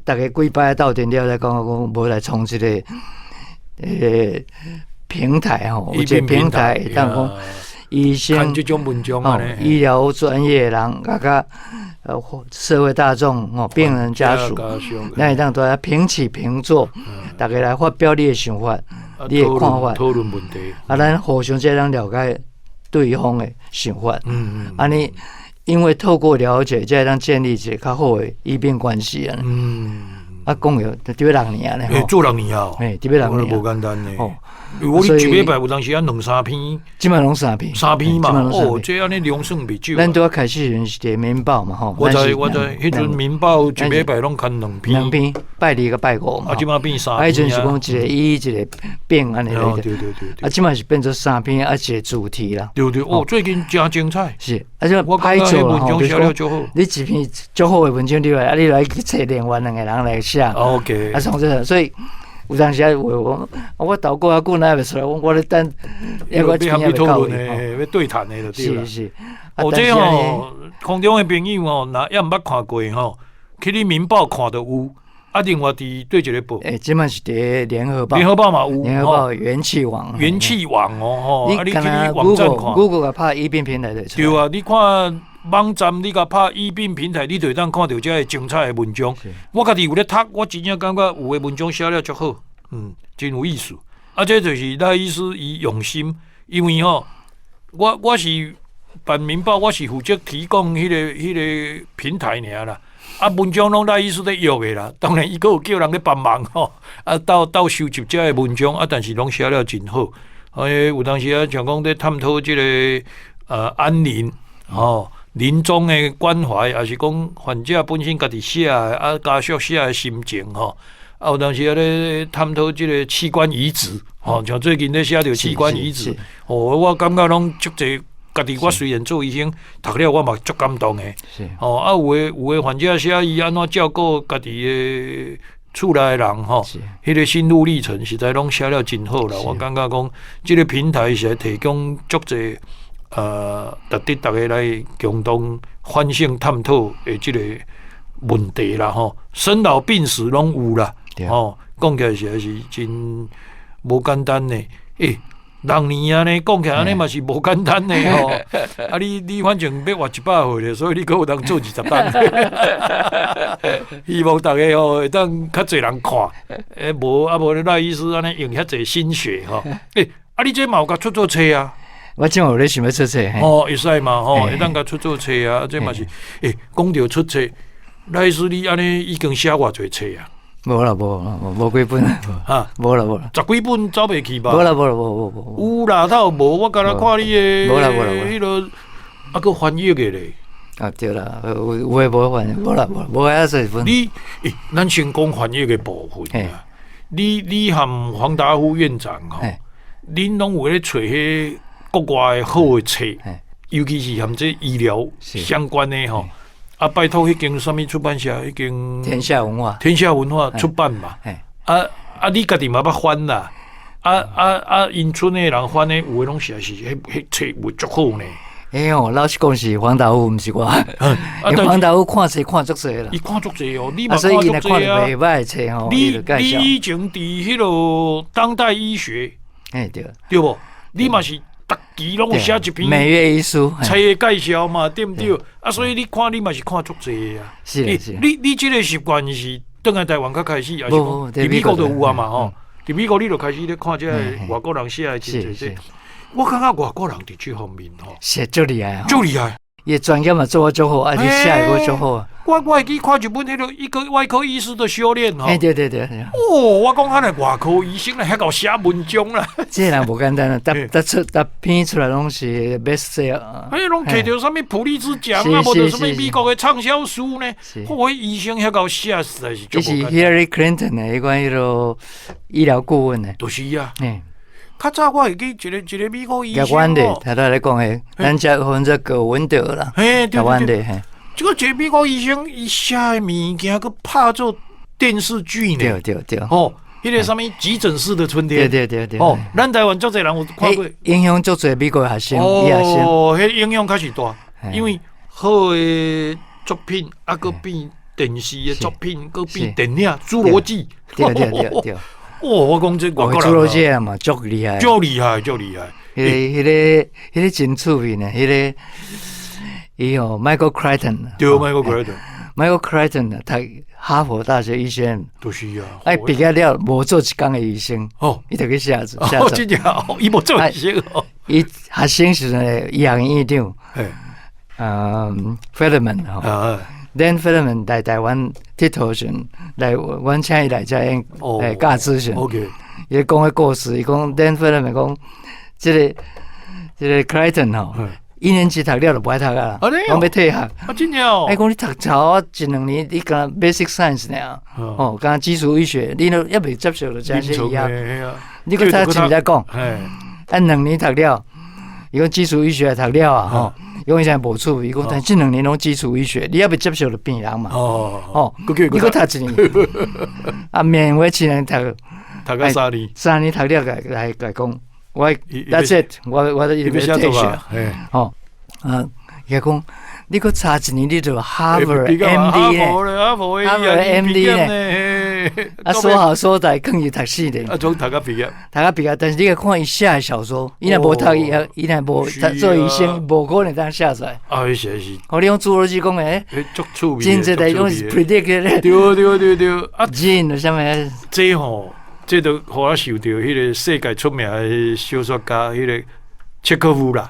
逐家幾擺鬥陣了來講，講無來創一個平台吼，有一個平台會當講醫生、醫療專業人，啊佮社會大眾吼，病人家屬，咱會當大家平起平坐，逐家來發表你的想法、你的看法，討論問題。啊，咱互相這樣了解對方的想法。按呢，因為透過了解，才會當建立一個較好的醫病關係啊。啊，講了佇欲6年啊，欸，做六年啊，嘿，佇欲6年，無簡單呢。哦，我你一禮拜有當時啊兩三篇，這擺攏三篇，三篇嘛，哦，這按呢量算袂少。咱拄仔開始時是佇民報嘛，吼。我知我知，彼陣民報一禮拜攏刊兩篇，兩篇，拜二佮拜五嘛。啊，這擺變三篇。啊，彼陣是講一個醫一個病按呢。對對對對。啊，這擺是變做三篇，啊，一個主題啦。對對，哦，最近誠精彩。是，啊，這歹做吼，就是講你一篇足好的文章你來，啊，你來去揣另外兩個人來寫。 OK。啊，創這個，所以有當時啊，話講，我投稿較久，哪會袂出來？我咧等，要討論的，欲對談的就對啦。是是。哦，這吼，空中的朋友吼，若猶毋捌看過吼，去你民報看著有。啊，另外佇佗一个報？欸，這擺是佇聯合報。聯合報嘛有。聯合報元氣網。元氣網哦，吼，啊，你去你網站看。 Google 共拍醫病平台就出。對啊，你看網站，你共拍醫病平台，你就會當看著這个精彩的文章。我家己有咧讀，我真正感覺有的文章寫了足好，嗯，真有意思。啊，這就是賴醫師伊用心，因為吼，我是辦民報，我是負責提供彼個平台爾啦。啊，文章攏賴醫師咧約的啦，當然伊閣有叫人咧幫忙吼，啊，鬥鬥收集這个文章，啊，但是攏寫了真好。欸，有當時啊，像講咧探討這个安寧吼，臨終的關懷，抑是講患者本身家己寫的，啊，家屬寫的心情吼。啊，有當時啊咧探討這个器官移植，吼，像最近咧寫著器官移植，哦，我感覺攏足濟。家己我雖然做醫生，讀了我嘛足感動的。哦，啊，有的患者寫伊按怎照顧家己的厝內的人吼，彼个心路歷程實在攏寫了真好啦。我感覺講，這个平台是提供足濟值得逐家來共同反省探討的這个問題啦吼。生老病死攏有啦，吼，講起來實在是真無簡單的。欸，6年按呢，講起來按呢嘛是無簡單的吼。啊你反正欲活100歲咧，所以你閣有通做20冬。希望逐家吼會當較濟人看。欸，無啊無賴醫師按呢用遐濟心血吼。欸，啊你這嘛有共出做冊啊？我這有咧想欲出冊。哦，會使嘛吼，會當共出做冊啊。這嘛是，欸，講著出冊，賴醫師你按呢已經寫偌濟冊啊？無啦，無無幾本哈，無啦無啦，十幾本走袂去吧？無啦無啦無無無。有啦，哪有無？我敢若看你的，無啦無啦彼个啊，閣翻譯的咧。啊對啦，有有的無翻，無啦無無遐濟本。你欸，咱先講翻譯的部分啊。你和黃達夫院長吼，恁攏有咧揣彼國外的好的冊，尤其是和這醫療相關的吼。啊，拜託，彼間啥物出版社？彼間天下文化，天下文化出版嘛。啊啊，你家己嘛捌翻啦。啊啊啊！𪜶賰的人翻的，有的攏實在是彼彼冊有足好呢。欸哦，老實講是黃達夫，毋是我。啊，黃達夫看冊看足濟啦。伊看足濟哦，你嘛看足濟啊。袂䆀的冊吼，你以前佇彼个當代醫學，欸對，對無？你嘛是。逐期攏有寫一篇每月一書冊的介紹嘛，對毋對？啊，所以你看，你嘛是看足濟啊。是是。你這个習慣是轉來台灣較開始，抑是講佇美國就有啊嘛？吼，佇美國你就開始咧看這个外國人寫的真濟冊。我感覺外國人佇這方面吼，寫足厲害，足厲害。伊專業嘛做得足好，而且寫的閣足好。我會記看一本彼个一個外科醫師的修煉吼。欸對對對。哦，我講遐个外科醫生啦，遐夠寫文章啦。這個人無簡單啊，逐逐出逐篇出來攏是 best seller。欸，攏摕著啥物普利茲獎啊，無著啥物美國的暢銷書呢？我醫生遐夠寫實在是足無簡單。伊是 Hillary Clinton 的彼款彼个醫療顧問呢。就是啊。較早我會記一個美國醫生台灣的，他都咧講的，咱遮分做葛文德啦。嘿，台灣的嘿。這個一個美國醫生，伊寫的物件，閣拍做電視劇呢。對對對。哦，彼个啥物急診室的春天。對對對對。哦，咱台灣足濟人有看過。影響足濟美國學生，醫學生。哦，彼影響確實大，因為好的作品，啊，閣變電視的作品，閣變電影《侏羅紀》。對對對對。哦，我講這外國人，侏羅紀嘛，足厲害，足厲害，足厲害。彼個真趣味呢，彼个伊哦，Michael Crichton，對，Michael Crichton，Michael Crichton 讀哈佛大學醫學院，就是啊。哎，畢業了無做一工的醫生，哦，伊就去寫字，哦，真正，伊無做醫生哦。伊學生時陣醫學院院長，嗯，Feldman 吼。Dan Feldman 來台灣佚佗時陣，來阮請伊來遮演來教書時陣，伊講彼故事，伊講 Dan Feldman 講，這個 Crichton 吼，一年級讀了就無愛讀啊，講欲退學。啊，真正哦。伊講你讀頭一兩年，你敢若 basic science 爾，哦，敢若基礎醫學，你都猶未接受著這些醫學，你閣讀一年再講，啊，2年讀了，伊講基礎醫學讀了啊，吼。伊講伊現在無趣味，伊講但這兩年攏基礎醫學，你猶未接受著病人嘛？哦，你閣讀一年，啊，勉為其難讀，讀到三年， 3年讀了，來來講，我 That's it，我都一直欲退學。吼，啊，伊講你閣差一年，你就 Harvard MD 呢？Harvard MD 呢？啊，說好說歹，囥伊讀4年。啊，總讀到畢業，讀到畢業，但是你看伊寫的小說，伊若無讀醫，伊若無做醫生，無可能當寫出來。啊，是是。哦，你講侏羅紀公園，足趣味，真濟代攏是 predict 咧。對對對對，啊，基因啥物？這吼，這就予我想著彼个世界出名的小說家，彼个契訶夫啦，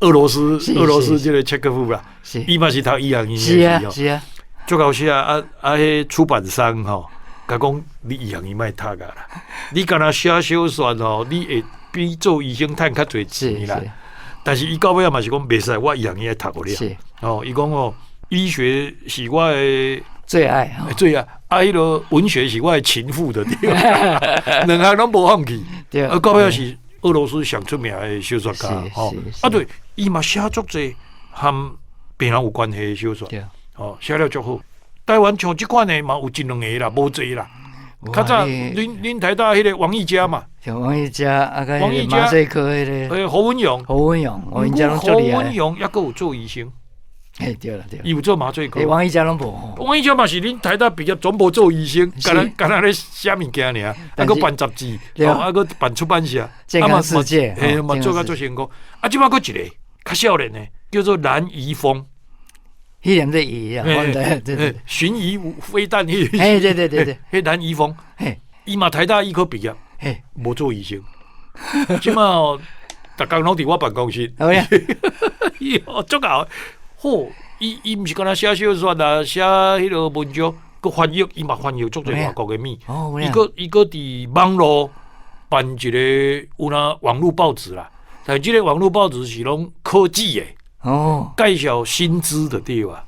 俄羅斯俄羅斯這个契訶夫啦，伊嘛是讀醫學院的。是啊是啊，足𠢕寫啊啊！彼出版商吼，共講你醫學院莫讀啊啦，你干焦寫小說吼，你會比做醫生趁較濟錢啦。但是伊到尾仔嘛是講袂使，我醫學院愛讀予了。哦，伊講哦，醫學是我的最愛，最愛啊！彼个文學是我的情婦的對，兩項攏無放棄。啊，到尾是俄羅斯上出名的小說家吼。啊，對，伊嘛寫足濟和病人有關係的小說，哦，寫了足好。台灣像這款的嘛有一兩个啦，無濟啦。較早恁台大彼个王逸嘉嘛，像王逸嘉啊，佮麻醉科彼个，侯文詠，侯文詠，侯文詠抑閣有做醫生。嘿，對啦對。伊有做麻醉科。王逸嘉攏無。王逸嘉嘛是恁台大畢業，總無做醫生，干焦干焦咧寫物件爾，啊閣辦雜誌，啊閣辦出版社，健康世界，嘿嘛做甲足成功。啊，這擺閣一个較少年的，叫做藍怡峰。彼個毋是伊啊，對對對，巡弋飛彈彼個，嘿對對對對，彼藍怡峰，嘿，伊嘛台大醫科畢業，嘿，無做醫生，這擺哦，逐工攏佇我辦公室，伊哦足𠢕。好，伊伊毋是干焦寫小說啦，寫彼个文章，閣翻譯，伊嘛翻譯足濟外國的物。伊閣伊閣佇網路辦一个有若網路報紙啦，但這个網路報紙是攏科技的，哦，介紹新知的對吧？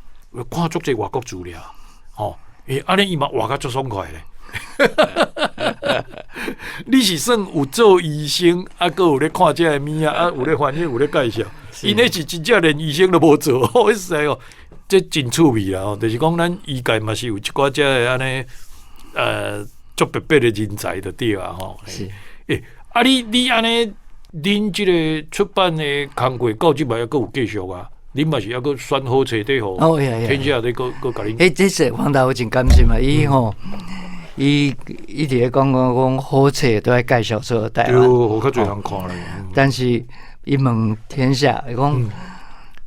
看足濟外國資料，吼，欸，按呢伊嘛活甲足爽快咧。你是算有做醫生，啊，閣有咧看這个物仔，啊，有咧翻譯，有咧介紹。𪜶彼是真正連醫生都無做，哇塞哦，這真趣味啦！吼，就是講咱醫界嘛是有一寡這个按呢，足特別的人才就對啊，吼。是。欸，啊你你按呢，恁這个出版的工課到這擺猶閣有繼續啊？恁嘛是猶閣選好冊底予天下咧，閣閣共恁。欸，這是黃大夫真感謝嘛，伊吼。伊伊佇咧講講講好冊都愛介紹出台灣，對，較濟人看咧。但是伊問天下，伊講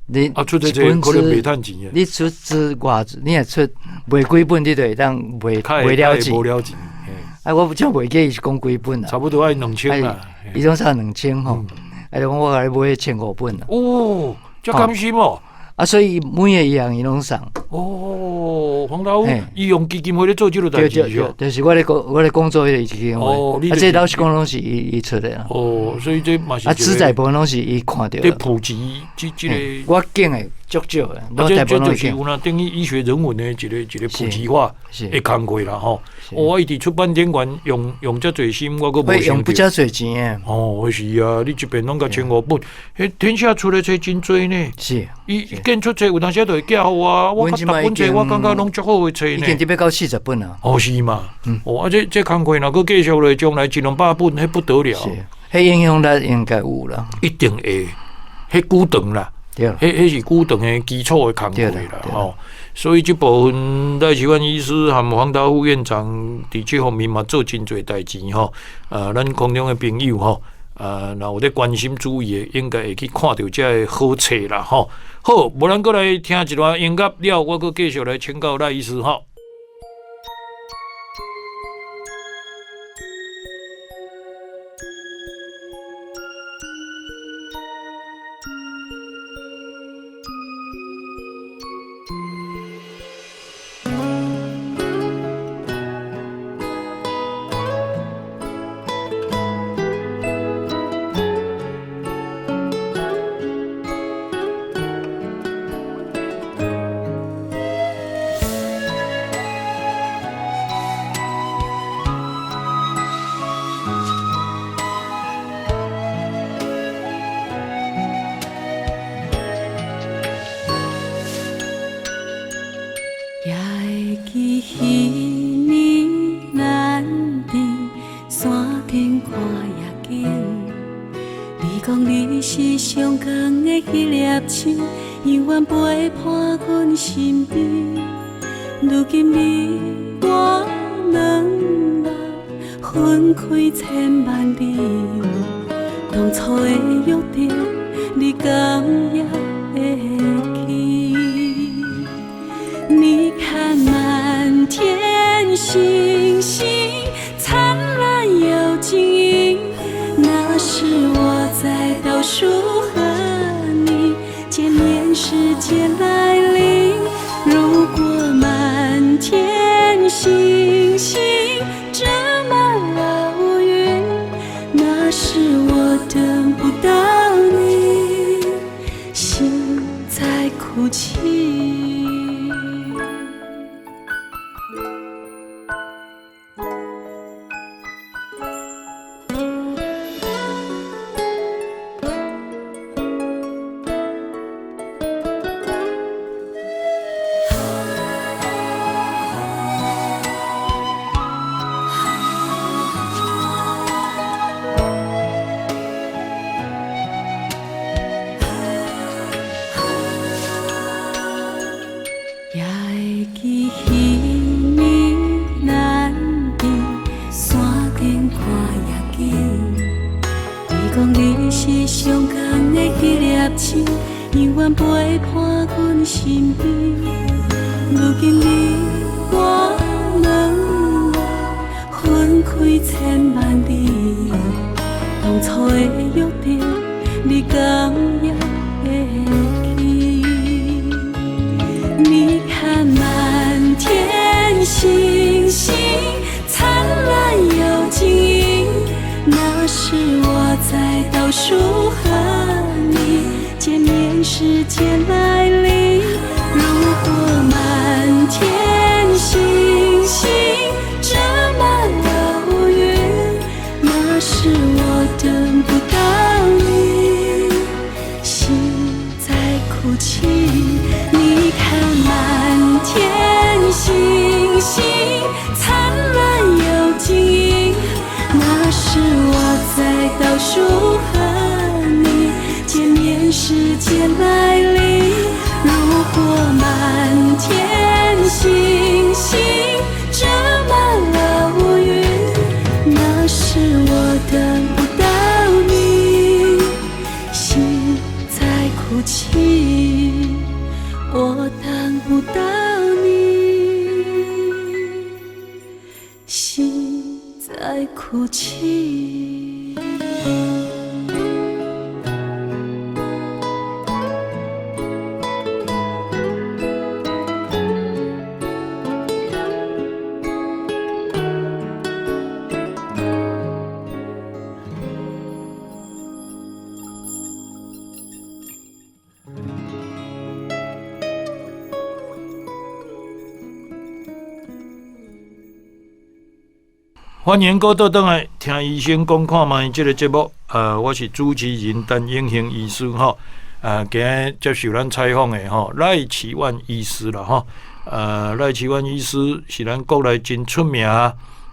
你啊出這冊可能袂趁錢的。你出資偌濟，你若出賣幾本，你就會當賣賣了錢。無了錢。啊，我真袂記伊是講幾本啦。差不多愛2000啦。伊總差2000吼，啊，就講我共你買1500本啦。哦，遮甘心哦。啊，所以每个醫學院攏送。哦，黃大夫，伊用基金會咧做這个代誌是？就是我咧工，我咧工作彼个基金會。哦，啊，這老實講攏是伊伊出的啦。哦，所以這嘛是。啊，資在部攏是伊看著。咧普及這這個。我見的足少的。啊，這這就是有影等於醫學人文的一个一个普及化的工課啦吼。哦，伊佇出版展館用用遮濟心，我閣無用不遮濟錢。哦，是啊，你一遍攏共1500本，彼天下出的冊真濟呢。是。伊見出冊有當時就會寄予我，我較逐本冊我感覺攏足好的冊呢。已經欲到40本啊。哦，是嘛？哦，啊，這這工課若閣繼續落，將來一兩百本，彼不得了。是，彼影響力應該有啦。一定會，彼久長啦。對。彼彼是久長的基礎的工課啦，吼。所以這部分賴啟萬醫師和黃達副院長佇這方面嘛做真濟代誌吼。咱空中的朋友吼，若有咧關心注意的，應該會去看著這个好冊啦吼。好，無咱閣來聽一段音樂了，我閣繼續來請教賴醫師吼。也會記彼年咱佇山頂看夜景，你講你是上懸的彼粒星，永遠陪伴阮身邊。如今你我兩人分開千萬里，當初的約定，你敢也會記？你看滿天星星，燦爛節來臨。如果滿天星星遮滿了烏雲，那是我等不到你，心在哭泣。也會記彼暝咱佇山頂看夜景，你講你是上仝的彼粒星，永遠陪伴阮身邊。如今你我兩人分開千萬里，當初的約定，你敢也會記？你看滿天星星燦爛又晶瑩，那是我在倒數和你見面時間來臨。如果滿天星星遮滿了烏雲，那是我等不到你，心在哭泣。你看滿天星星燦爛又晶瑩，那是我在倒數和你見面時間來臨。如果滿天星星遮滿了烏雲，那是我等不到你，心在哭泣。我等不到你，心在哭泣。歡迎閣倒轉來聽醫生講看覓這个節目。我是主持人陳永興醫師吼。今日接受咱採訪的吼賴奇萬醫師啦吼。賴奇萬醫師是咱國內真出名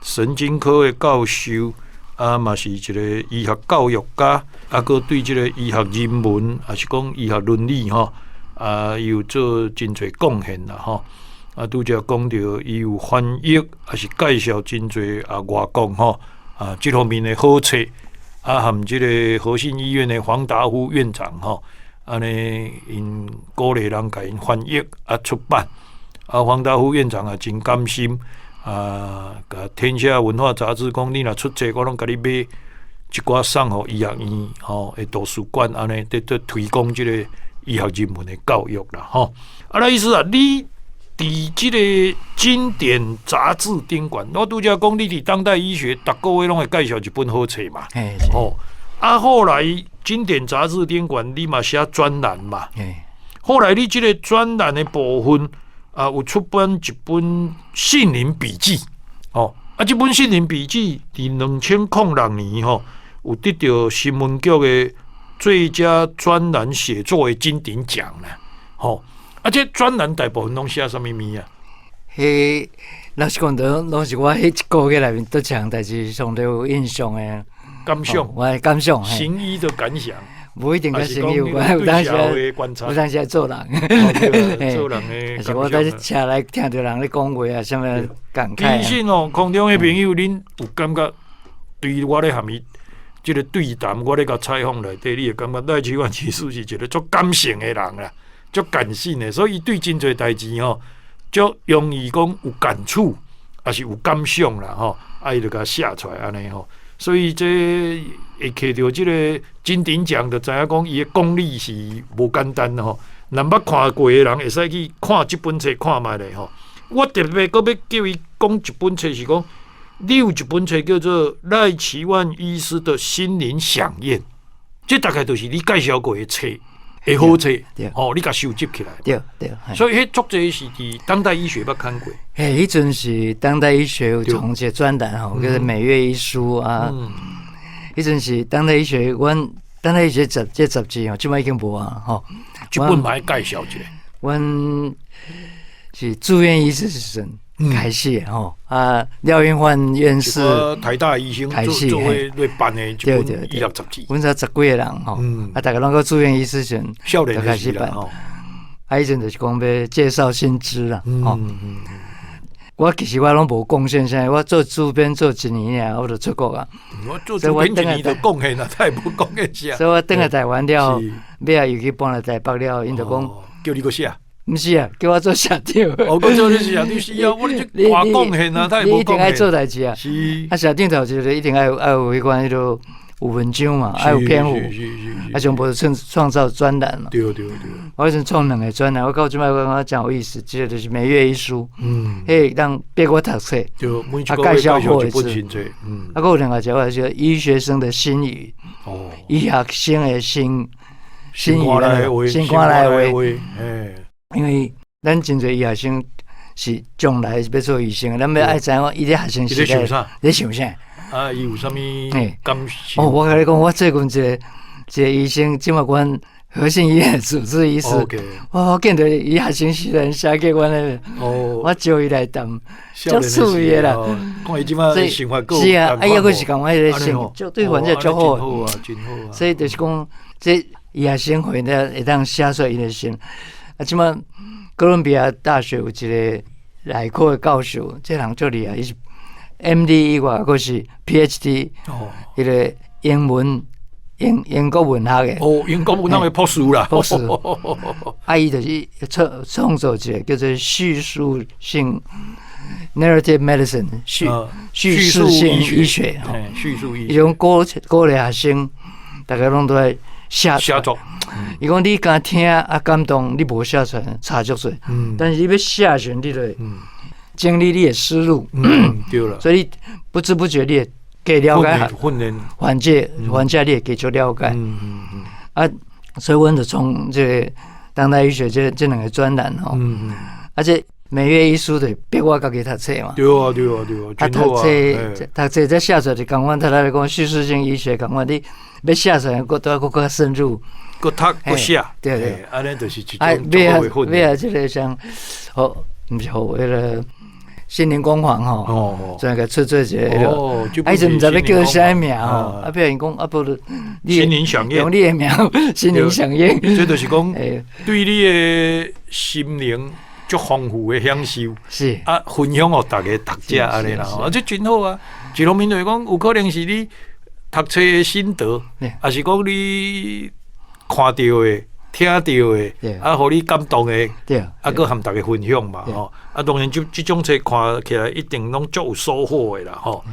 神經科的教授，啊嘛是一个醫學教育家，啊閣對這个醫學人文，也是講醫學倫理吼，啊有做真濟貢獻啦吼。啊，拄才講著伊有翻譯，也是介紹真濟啊外國吼啊這方面的好冊，啊含這个和信醫院的黃達夫院長吼，按呢𪜶鼓勵人共𪜶翻譯啊出版，啊黃達夫院長也真甘心啊，共天下文化雜誌講，你若出冊，我攏共你買一寡送予醫學院吼的圖書館，按呢佇佇推廣這個醫學人文的教育啦吼。啊，賴醫師啊，你佇這个經典雜誌頂懸，我拄才講你佇當代醫學，逐个月攏會介紹一本好冊嘛。吼，啊，後來經典雜誌頂懸，你嘛寫專欄嘛。後來你這个專欄的部分啊，有出版一本《杏林筆記》。吼，啊，這本《杏林筆記》佇2006年吼，有得著新聞局的最佳專欄寫作的金鼎獎啦。吼。啊，這專欄大部分攏寫啥物物啊？彼老實講，都攏是我彼一个月內面佗一項代誌上著有印象的感想。我的感想。行醫的感想。無一定佮行醫有關，有當時有當時做人，做人的。是我佇車內聽著人咧講話啊，啥物感慨。其實哦，空中的朋友，恁有感覺對我咧含伊這个對談，我咧共採訪內底，你會感覺賴奇萬其實是一个足感性的人啦。足感性的，所以伊對真濟代誌吼，足容易講有感觸，抑是有感想啦吼，啊，伊就共寫出來按呢吼。所以這會摕著這个金鼎獎，就知影講伊的功力是無簡單吼。若捌看過的人，會使去看這本冊看覓咧吼。我特別閣欲叫伊講一本冊，是講你有一本冊叫做《賴奇萬醫師的心靈饗宴》，這大概就是你介紹過的冊的好冊，吼，你共收集起來。對對。所以彼足濟是佇當代醫學捌刊過。嘿，彼陣是當代醫學有創一個專欄吼，叫做每月一書啊。彼陣是當代醫學，阮當代醫學雜這雜誌吼，這擺已經無啊吼。這本嘛愛介紹一下。阮是住院醫師時陣開始吼啊，廖雲煥院士，台大醫生開始做咧辦的這本醫學雜誌。阮才十幾個人吼，啊，逐家攏閣住院醫師時陣就開始辦。啊，彼陣就是講欲介紹新知啦，吼。我其實我攏無貢獻啥，我做主編做一年爾，我就出國啊。我做主編一年就貢獻啦，太無貢獻啥。所以我轉來台灣了，尾仔又去搬來台北了，𪜶就講叫你閣寫。毋是啊，叫我做社長。哦，閣做你社長，是啊，我這偌貢獻啊，他也無貢獻。你一定愛做代誌啊。是。啊，社長頭一個一定愛有彼款彼落有文章嘛，愛有篇幅。啊，上無創造專欄嘛。對對對。我彼陣創兩个專欄，我到這擺我感覺誠有意思，一個就是每月一書，彼會當逼我讀冊，啊，介紹好一次。啊，閣有另外一個是醫學生的心語，醫學生的心語，心肝內話。因為咱真濟醫學生是將來是欲做醫生，咱欲愛知影伊咧學生時代咧想啥？啊，伊有啥物感受？哦，我共你講，我最近一個醫生，這擺阮和信醫院的主治醫師，我見著伊學生時陣寫給阮的，我招伊來談，足趣味的啦。看伊這擺生活是啊，啊，抑閣是共阮彼個生，就對患者足好。好啊，真好啊。所以就是講，這醫學生會呢會當寫出𪜶的心。啊，這擺哥倫比亞大學有一個內科的教授，這人足厲害，伊是 MD 以外，閣是 PhD，彼個英文英國文學的。哦，英國文學的博士啦。博士。啊，伊就是創造一個叫做敘述性 narrative medicine 敘事性醫學。敘述醫學。伊講鼓勵學生，逐家攏都愛寫寫作。伊講你敢聽啊感動，你無寫出來差足濟。但是你欲寫時，你就會整理你的思路。對啦。所以不知不覺你會加了解訓練患者，你會繼續了解。啊，所以阮就從這個當代醫學這兩個專欄吼，啊這每月一書就逼我家己讀冊嘛。對啊對啊對啊。啊，讀冊再寫出來就仝款，頭拄咧講敘事性醫學仝款，你欲寫出來，閣都閣較深入。閣讀閣寫。對對。按呢就是一種足好的訓練。尾仔這個像，好，毋是好，彼個心靈工坊吼，專個出做一個，啊，彼陣毋知欲叫啥名吼，啊，比如講啊，不如心靈饗宴，用你的名，心靈饗宴，這就是講對你的心靈足豐富的享受，是啊，分享予逐家讀者按呢啦，啊，這真好啊。一方面就是講，有可能是你讀冊的心得，抑是講你看著的、聽著的，啊，予你感動的，啊，閣和逐家分享嘛，吼。啊，當然這種冊看起來一定攏足有收穫的啦，吼。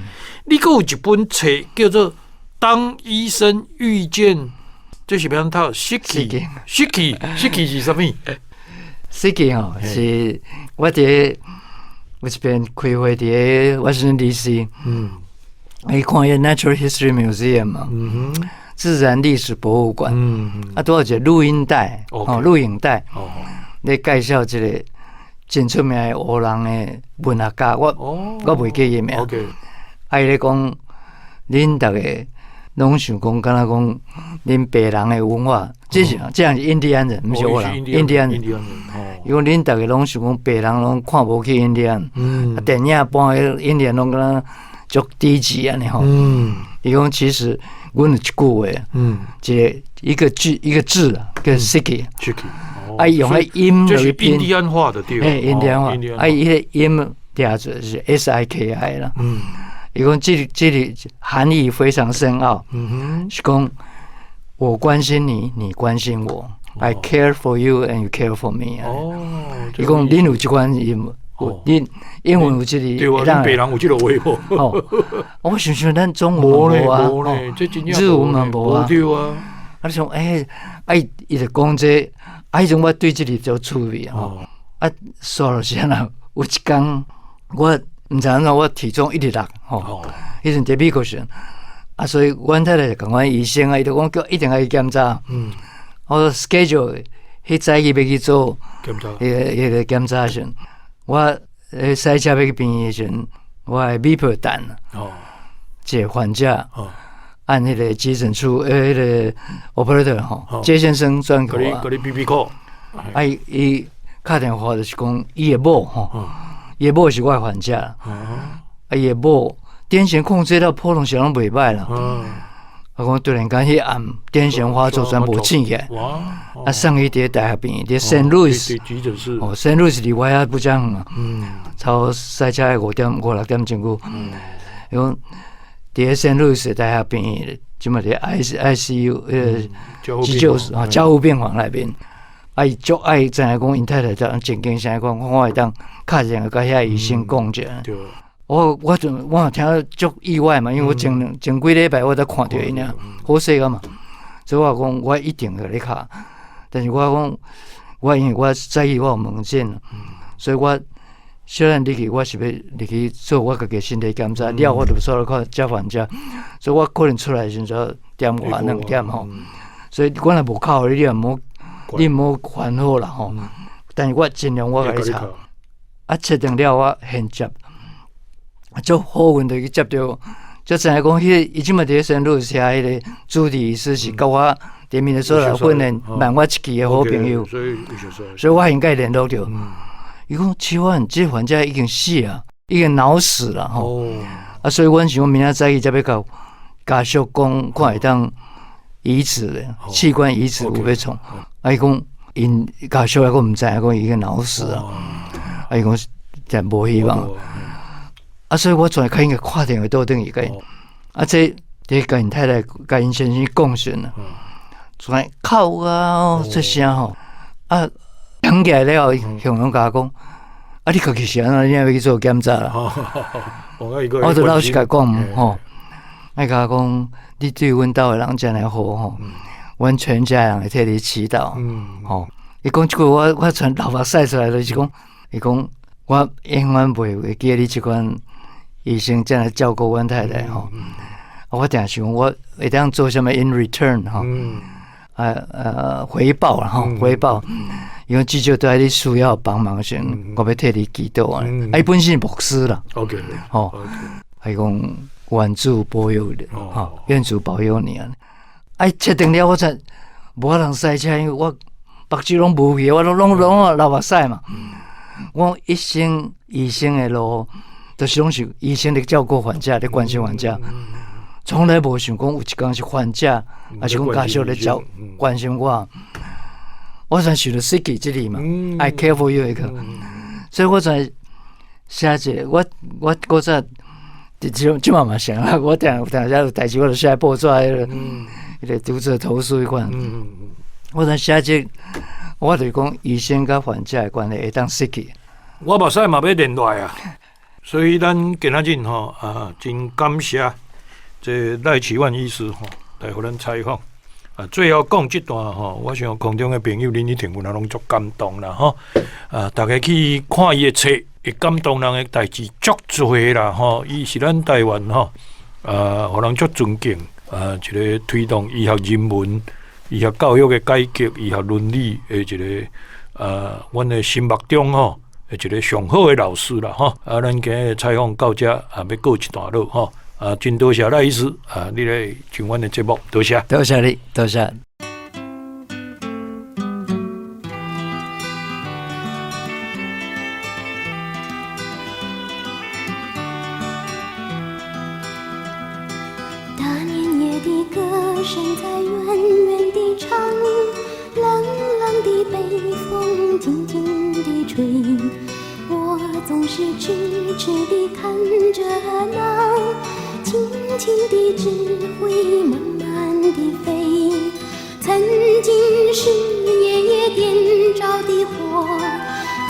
你閣有一本冊叫做《當醫生遇見》，這是欲按怎讀？Siki，Siki，Siki 是啥物？Siki 吼，是我佇有一遍開會佇個華盛頓 DC，去看彼個 Natural History Museum 嘛，自然歷史博物館，啊，拄好一個錄音帶，哦，錄影帶，咧介紹一個真出名的黑人的文學家，我袂記伊名。啊，伊咧講，恁逐家攏想講，敢若講恁白人的文化，這是這樣是印第安人，毋是黑人，印第安人。伊講恁逐家攏想講白人攏看無起印第安，啊，電影播彼印第安攏敢若足低級按呢吼。伊講其實阮有一句話，一個字啊，叫 Siki。啊，伊用彼音來拼。印第安話的對。嘿，印第安話。啊，伊彼個音念做是 SIKI 啦。伊講這個含義非常深奧。是講我關心你，你關心我。I care for you and you care for me。哦。伊講恁有這款音，恁英文有這個。對啊，恁白人有這個話無？哦，我想想，咱中文無啊，日文嘛無啊。對啊。啊，你想，欸，啊，伊就講這個，啊，彼陣我對這個就趣味吼。啊，煞落是按怎？有一工我毋知按怎，我體重一直落吼。彼陣佇美國時，啊，所以阮太太就共阮醫生啊，伊就講叫一定愛去檢查。我 schedule 彼早起欲去做檢查，彼個檢查時，我駛車欲去病院時，我的 beeper 彈，一個患者按彼個急診處，彼個 operator 吼，接線生轉給我。予你 beep beep 鼓。啊，伊敲電話就是講伊的某吼，伊的某是我的患者。啊，伊的某癲癇控制了，普通時攏袂䆀啦。啊，講突然間彼暗癲癇發作全部醒起來，啊，送去佇大學病院，佇聖路易斯，哦，聖路易斯離我遐不遮遠啊，差不多駛車愛5點5、6點鐘久。伊講佇個聖路易斯大學病院，這馬佇 ICU 急救室啊，加護病房內面。啊，伊足愛知影講，𪜶太太這前景啥款，我會當敲電話共遐醫生講者。我就我聽足意外嘛，因為我前幾禮拜我才看著𪜶爾，好勢個嘛，所以我講我一定會共你敲，但是我講我因為我早起我有門診，所以我小等入去我是欲入去做我家己身體檢查，了我就煞來看接患者，所以我可能出來時陣就點外2點吼，所以我若無敲予你，你毋好煩惱啦吼，但是我盡量我共你查，啊，確定了我現接。足好運就去接著，才知影講，彼個伊這馬佇咧聖路易斯遐彼個主治醫師是佮我佇明尼蘇達訓練慢我一期的好朋友，所以我應該聯絡著。伊講千萬，這患者已經死啊，已經腦死了吼。啊，所以阮想講明仔早起才欲共家屬講，看會當移植咧，器官移植有欲創。啊，伊講𪜶家屬抑閣毋知影講伊已經腦死啊。啊，伊講真無希望。啊，所以我轉較應該敲電話倒轉去共𪜶，啊，這佇共𪜶太太、共𪜶先生講時陣啊，轉哭啊出聲吼，啊，講起來了後，向陽共我講，啊，你家己是按怎？你欲去做檢查啦？我就老實共講吼，愛共我講，你對阮兜的人遮爾好吼，阮全家人會替你祈禱，吼。伊講這句話，我全流目屎出來，就是講，伊講我永遠袂會記得你這款醫生這樣照顧阮太太吼。我定想我會當做啥物 in return 吼，回報啦吼，回報。因為至少對你需要幫忙時，我欲替你祈禱啊。啊，伊本身是牧師啦，吼，伊講願主保佑你，吼，願主保佑你啊。啊，確定了我才無法通駛車，因為我目睭攏無去，我攏流目屎嘛。我一生醫生的路，就是攏是醫生咧照顧患者，咧關心患者，從來無想講有一工是患者，抑是講家屬咧照關心我。我才想著失去這裡嘛，I care for you 一個，所以我才寫這個，我古早這這嘛嘛想啊，我定定遮有代誌，我就寫報紙彼個讀者投書彼款。我才寫這個，我就是講醫生佮患者的關係會當失去。我目屎嘛欲連落來啊，所以咱今仔日吼啊，真感謝這賴啟萬醫師吼來予咱採訪。啊，最後講這段吼，我想空中的朋友恁一定有人攏足感動啦吼。啊，逐家去看伊的冊，會感動人的代誌足濟啦吼。伊是咱台灣吼，啊，予人足尊敬啊，一個推動醫學人文、醫學教育的改革、醫學倫理的一個啊，阮的心目中吼，一個上好的老師啦吼。啊，咱今日採訪到這啊，欲告一段落吼。啊，真多謝賴醫師啊，你來上阮的節目，多謝。多謝你，多謝。大年夜的歌聲在遠遠地唱，冷冷的北風靜靜地吹，我總是癡癡地看著那輕輕的紙灰慢慢地飛。曾經是爺爺點著的火，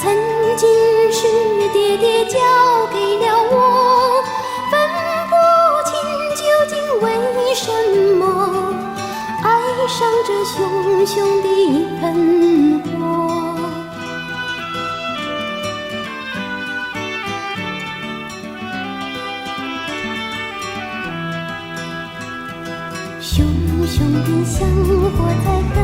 曾經是爹爹教給了我，分不清究竟為什麼愛上這熊熊的一盆火。想，我在等。